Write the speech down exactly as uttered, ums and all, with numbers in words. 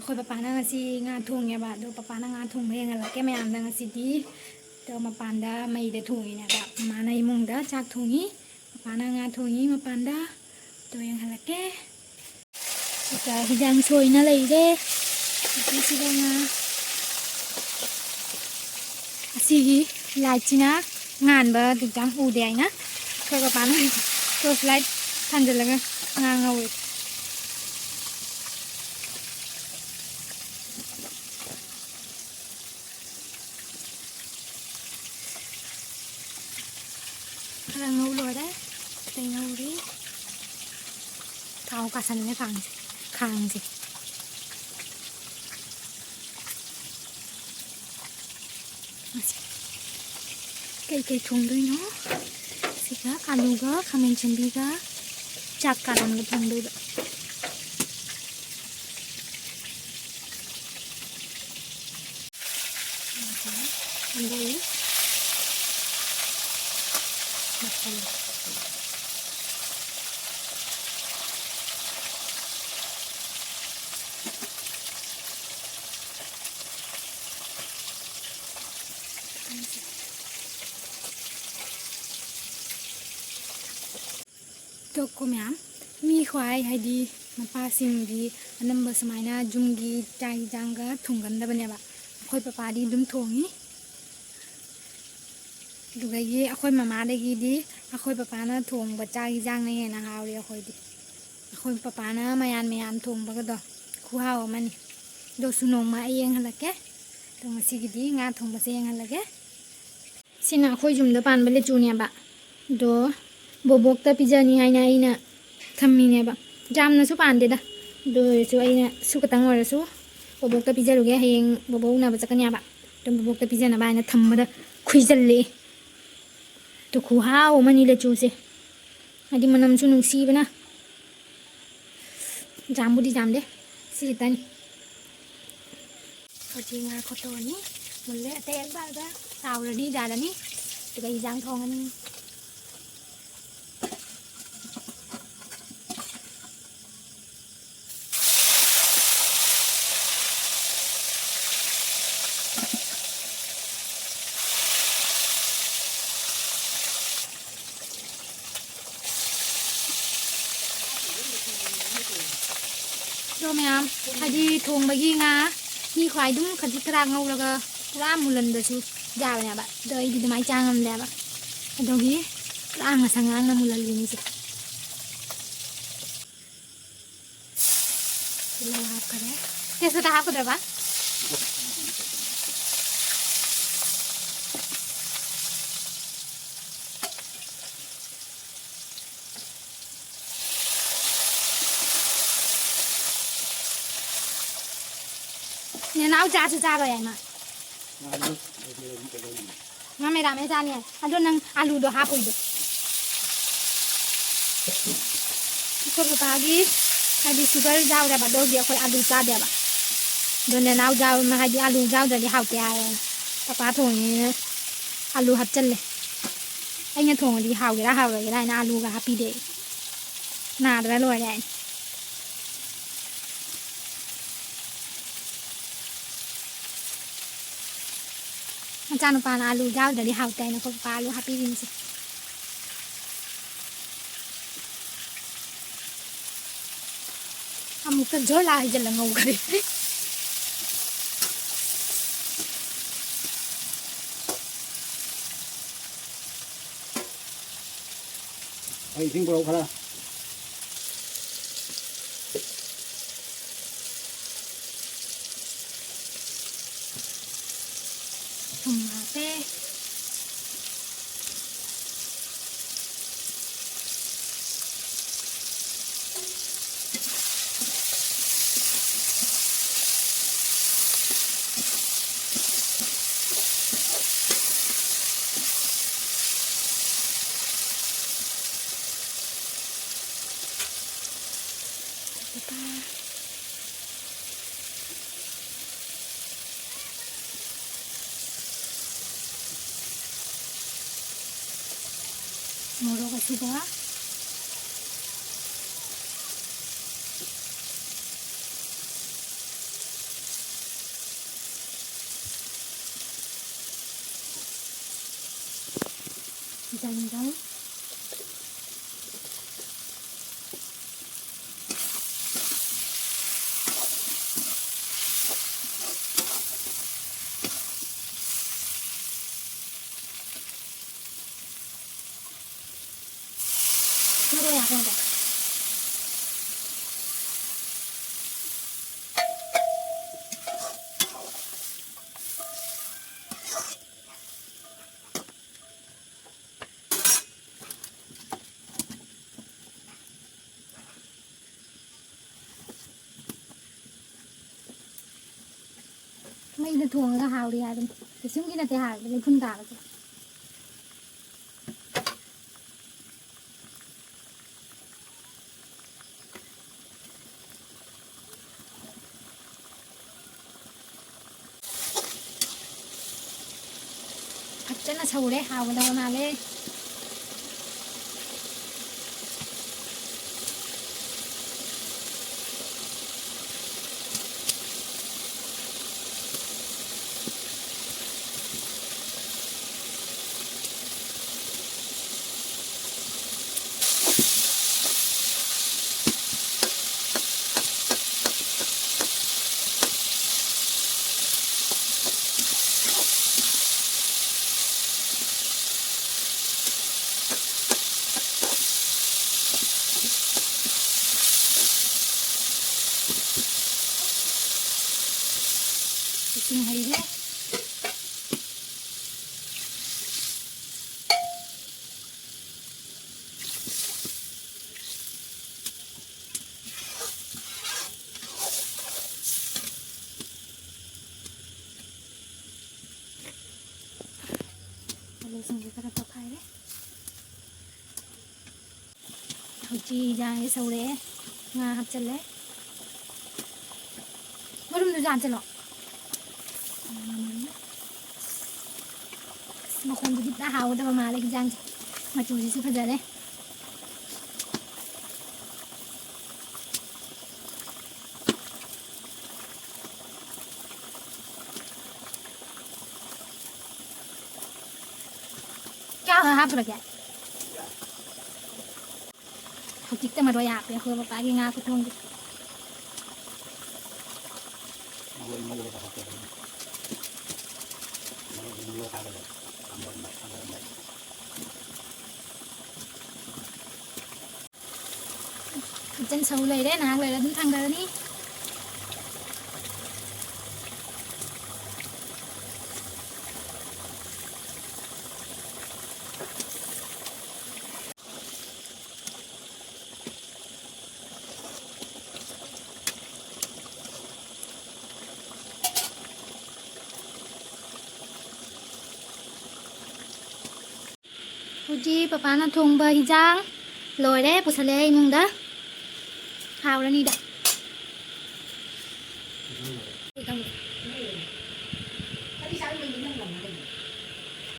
ꯑꯩꯈꯣꯏ ꯄꯄꯥꯅ ꯉꯁꯤ ꯉꯥ ꯊꯣꯡꯉꯦꯕ, ꯑꯗꯣ ꯄꯄꯥꯅ ꯉꯥ ꯊꯣꯡꯕ ꯌꯦꯡꯍꯜꯂꯛꯀꯦ ꯃꯌꯥꯝꯗ ꯉꯁꯤꯗꯤ꯫ ꯑꯗꯣ ꯃꯄꯥꯟꯗ ꯃꯩꯗ ꯊꯣꯡꯉꯤꯅꯦꯕ, ꯃꯃꯥꯅ ꯏꯃꯨꯡꯗ ꯆꯥꯛ ꯊꯣꯡꯉꯤ, ꯄꯄꯥꯅ ꯉꯥ ꯊꯣꯡꯉꯤ ꯃꯄꯥꯟꯗ꯫ ꯑꯗꯣ ꯌꯦꯡꯍꯜꯂꯛꯀꯦ꯫ ꯁꯤꯗ ꯍꯤꯟꯖꯥꯡ ꯁꯣꯏꯅ ꯂꯩꯔꯦ꯫ ꯑꯁꯤꯁꯤꯗ ꯉꯥ꯫ ꯑꯁꯤꯒꯤ ꯂꯥꯏꯠꯁꯤꯅ ꯉꯥꯟꯕ ꯈꯤꯇꯪ ꯎꯗꯦ ꯍꯥꯏꯅ ꯑꯩꯈꯣꯏ ꯄꯄꯥꯅ ꯇꯣꯔꯆ ꯂꯥꯏꯠ ꯊꯥꯟꯖꯤꯜꯂꯒ ꯉꯥ ꯉꯧꯔꯤ꯫ ꯈꯔ ꯉꯧ ꯂꯣꯏꯔꯦ꯫ ꯑꯇꯩ ꯉꯧꯔꯤ꯫ ꯊꯥꯎ ꯀꯥꯁꯜꯂꯦ ꯈꯥꯡꯁꯦ꯫ ꯈꯥꯡꯁꯦ꯫ ꯀꯩꯀꯩ ꯊꯣꯡꯗꯣꯏꯅꯣ? ꯁꯤꯒ ꯑꯂꯨꯒ ꯈꯥꯃꯦꯟ ꯑꯁꯤꯟꯕꯤꯒ ꯆꯥꯛ ꯀꯥꯂꯟꯒ ꯊꯣꯡꯗꯣꯏꯕ꯫ ꯑꯗꯩ ꯃꯆꯜ꯫ ꯇꯣꯛꯀꯣ ꯃꯌꯥꯝ꯫ ꯃꯤ ꯈ꯭ꯋꯥꯏ ꯍꯥꯏꯗꯤ ꯃꯄꯥꯁꯤꯡꯗꯤ ꯑꯅꯝꯕ ꯁꯨꯃꯥꯏꯅ ꯌꯨꯝꯒꯤ ꯆꯥꯛ ꯌꯦꯟꯁꯥꯡꯒ ꯊꯣꯡꯒꯟꯗꯕꯅꯦꯕ꯫ ꯑꯩꯈꯣꯏ ꯄꯄꯥꯗꯤ ꯑꯗꯨꯝ ꯊꯣꯡꯉꯤ꯫ ꯑꯗꯨꯗꯒꯤ ꯑꯩꯈꯣꯏ ꯃꯃꯥꯗꯒꯤꯗꯤ ꯑꯩꯈꯣꯏ ꯄꯄꯥꯅ ꯊꯣꯡꯕ ꯆꯥꯛ ꯌꯦꯟꯁꯥꯡꯅ ꯍꯦꯟꯅ ꯍꯥꯎꯔꯤ ꯑꯩꯈꯣꯏꯗꯤ꯫ ꯑꯩꯈꯣꯏ ꯄꯄꯥꯅ ꯃꯌꯥꯟ ꯃꯌꯥꯟ ꯊꯣꯡꯕꯒꯗꯣ ꯈꯨꯍꯥꯎ ꯑꯃꯅꯤ꯫ ꯑꯗꯨꯁꯨ ꯅꯣꯡꯃ ꯑꯩ ꯌꯦꯡꯍꯜꯂꯛꯀꯦ꯫ ꯑꯗꯣ ꯉꯁꯤꯒꯤꯗꯤ ꯉꯥ ꯊꯣꯡꯕꯁꯦ ꯌꯦꯡꯍꯜꯂꯒꯦ꯫ ꯁꯤꯅ ꯑꯩꯈꯣꯏ ꯌꯨꯝꯗ ꯄꯥꯟꯕ ꯂꯦꯆꯨꯅꯦꯕ꯫ ꯑꯗꯣ ꯕꯣꯕꯣꯛꯇ ꯄꯤꯖꯅꯤ ꯍꯥꯏꯅ ꯑꯩꯅ ꯊꯝꯃꯤꯅꯦꯕ꯫ ꯌꯥꯝꯅꯁꯨ ꯄꯥꯟꯗꯦꯗ꯫ ꯑꯗꯨ ꯑꯣꯏꯔꯁꯨ ꯑꯩꯅ ꯁꯨ ꯈꯇꯪ ꯑꯣꯏꯔꯁꯨ ꯕꯣꯕꯣꯛꯇ ꯄꯤꯖꯔꯨꯒꯦ꯫ ꯍꯌꯦꯡ ꯕꯣꯕꯣꯛ ꯎꯅꯕ ꯆꯠꯀꯅꯦꯕ꯫ ꯑꯗꯨꯝ ꯕꯣꯕꯣꯛꯇ ꯄꯤꯖꯅꯕ ꯍꯥꯏꯅ ꯊꯝꯕꯗ ꯈꯨꯏꯖꯜꯂꯛꯑꯦ꯫ ꯑꯗꯨ ꯈꯨꯍꯥꯎ ꯑꯃꯅꯤ ꯂꯦꯆꯨꯁꯦ꯫ ꯍꯥꯏꯗꯤ ꯃꯅꯝꯁꯨ ꯅꯨꯡꯁꯤꯕꯅ꯫ ꯌꯥꯝꯕꯨꯗꯤ ꯌꯥꯝꯗꯦ꯫ ꯁꯤ ꯈꯤꯇꯅꯤ꯫ ꯍꯧꯖꯤꯛ ꯉꯥ ꯈꯣꯠꯇꯣꯛꯑꯅꯤ꯫ ꯃꯨꯜꯂꯦ꯫ ꯑꯇꯩ ꯑꯝꯇ ꯇꯥꯎꯔꯅꯤ ꯌꯥꯔꯅꯤ꯫ ꯑꯗꯨꯒ ꯏꯟꯖꯥꯡ ꯊꯣꯡꯉꯅꯤ꯫ ꯑꯗꯣ ꯃꯌꯥꯝ, ꯍꯥꯏꯗꯤ ꯊꯣꯡꯕꯒꯤ ꯉꯥ ꯃꯤ ꯈ꯭ꯋꯥꯏ ꯑꯗꯨꯝ ꯈꯖꯤꯛ ꯈꯔ ꯉꯧꯔꯒ ꯄꯨꯔꯥ ꯃꯨꯜꯍꯟꯕꯁꯨ ꯌꯥꯕꯅꯦꯕ꯫ ꯑꯗꯣ ꯑꯩꯗꯤ ꯑꯗꯨꯃꯥꯏꯅ ꯆꯥ ꯉꯝꯗꯦꯕ꯫ ꯑꯗꯨꯒꯤ ꯄꯨꯔꯥ ꯉꯁꯪ ꯉꯥꯡꯅ ꯃꯨꯜꯍꯜꯂꯤꯅꯤꯁꯦ꯫ ꯇꯤꯜꯍꯧ ꯍꯥꯞꯈꯔꯦ꯫ ꯇꯦꯖꯄꯇꯥ ꯍꯥꯞꯀꯗ꯭ꯔꯕ? ꯅꯅꯥꯎ ꯆꯥꯁꯨ ꯆꯥꯔꯣꯏ ꯍꯥꯏ ꯃꯥ꯫ ꯃꯥ ꯃꯦꯗꯥꯝ ꯑꯦ ꯆꯥꯅꯤ ꯍꯥꯏ꯫ ꯑꯗꯣ ꯅꯪ ꯑꯂꯨꯗꯣ ꯍꯥꯞꯄꯣꯏꯗꯣ꯫ ꯑꯩꯈꯣꯏ ꯄꯄꯥꯒꯤ ꯍꯥꯏꯗꯤ ꯁꯨꯒꯔ ꯌꯥꯎꯔꯦꯕ, ꯑꯗꯨꯒꯤ ꯑꯩꯈꯣꯏ ꯑꯂꯨ ꯆꯥꯗꯦꯕ꯫ ꯑꯗꯣ ꯅꯅꯥꯎ ꯌꯥꯎ-, ꯍꯥꯏꯗꯤ ꯑꯂꯨ ꯌꯥꯎꯗ꯭ꯔꯗꯤ ꯍꯥꯎꯇꯦ ꯍꯥꯏꯌꯦ꯫ ꯄꯄꯥ ꯊꯣꯡꯉꯦꯅ ꯑꯂꯨ ꯍꯥꯞꯆꯜꯂꯦ꯫ ꯑꯩꯅ ꯊꯣꯡꯉꯗꯤ ꯍꯥꯎꯒꯦꯔꯥ ꯍꯥꯎꯔꯣꯏꯒꯦꯔꯥ ꯍꯥꯏꯅ ꯑꯂꯨꯒ ꯍꯥꯞꯄꯤꯗꯦ꯫ ꯅꯥꯗ꯭ꯔꯥ ꯂꯣꯏꯔꯦ ꯍꯥꯏꯅ꯫ ꯃꯆꯥꯅꯨꯄꯥꯅ ꯑꯂꯨ ꯌꯥꯎꯗ꯭ꯔꯗꯤ ꯍꯥꯎꯇꯦ ꯍꯥꯏꯅ ꯑꯩꯈꯣꯏ ꯄꯄꯥ ꯑꯂꯨ ꯍꯥꯞꯄꯤꯔꯤꯅꯤꯁꯦ꯫ ꯑꯃꯨꯛꯇ ꯖꯣꯔ ꯂꯥ ꯍꯩꯖꯤꯜꯂ ꯉꯧꯈ꯭ꯔꯦ꯫ ꯑꯩ ꯏꯁꯤꯡ ꯄꯨꯔꯛꯎ ꯈꯔ꯫ ꯊꯨꯝ ꯍꯥꯞꯄꯦ꯫ ꯃꯣꯔꯣꯛ ꯑꯁꯨꯕ꯫ ꯖꯪꯒꯜ꯫ ꯃꯩꯗ ꯊꯣꯡꯉꯒ ꯍꯥꯎꯔꯤ ꯍꯥꯏꯕꯅꯤ꯫ ꯀꯩꯁꯨꯝꯒꯤ ꯅꯠꯇꯦ ꯍꯥꯏꯕꯗꯤ ꯂꯩꯐꯨꯟ ꯇꯥꯕꯁꯦ꯫ ꯐꯖꯅ ꯁꯧꯔꯦ, ꯍꯥꯎꯒꯗꯕ ꯃꯥꯜꯂꯦ꯫ ꯏꯁꯤꯡ ꯍꯩꯔꯦ꯫ ꯑꯂꯨꯁꯤꯡꯁꯦ ꯈꯔ ꯇꯧꯈꯥꯏꯔꯦ꯫ ꯍꯧꯖꯤꯛ ꯏꯟꯖꯥꯡꯁꯦ ꯁꯧꯔꯛꯑꯦ꯫ ꯉꯥ ꯍꯥꯞꯆꯜꯂꯦ꯫ ꯃꯔꯨꯝꯗꯨꯁꯨ ꯍꯥꯞꯆꯜꯂꯣ꯫ ꯑꯁ, ꯃꯈꯣꯟꯗꯨꯗꯤ ꯄꯨꯔꯥ ꯍꯥꯎꯒꯗꯕ ꯃꯥꯜꯂꯦ ꯏꯟꯖꯥꯡꯁꯦ꯫ ꯃꯆꯨꯁꯤꯁꯨ ꯐꯖꯔꯦ꯫ ꯀꯌꯥ ꯍꯥꯞꯈ꯭ꯔꯒꯦ? ꯍꯧꯖꯤꯛꯇ ꯃꯔꯣꯏ ꯍꯥꯞꯄꯦ ꯑꯩꯈꯣꯏ ꯄꯄꯥꯒꯤ ꯉꯥ ꯈꯨꯊꯣꯡꯁꯦ꯫ ꯐꯖꯅ ꯁꯧ ꯂꯩꯔꯦ, ꯉꯥꯏꯍꯥꯛ ꯂꯩꯔ ꯑꯗꯨꯝ ꯊꯥꯡꯗꯔꯅꯤ꯫ ꯍꯧꯖꯤꯛ ꯄꯄꯥꯅ ꯊꯣꯡꯕ ꯍꯤꯟꯖꯥꯡ ꯂꯣꯏꯔꯦ, ꯄꯨꯁꯜꯂꯛꯑꯦ ꯏꯃꯨꯡꯗ꯫ ꯍꯥꯎꯔꯅꯤꯗ꯫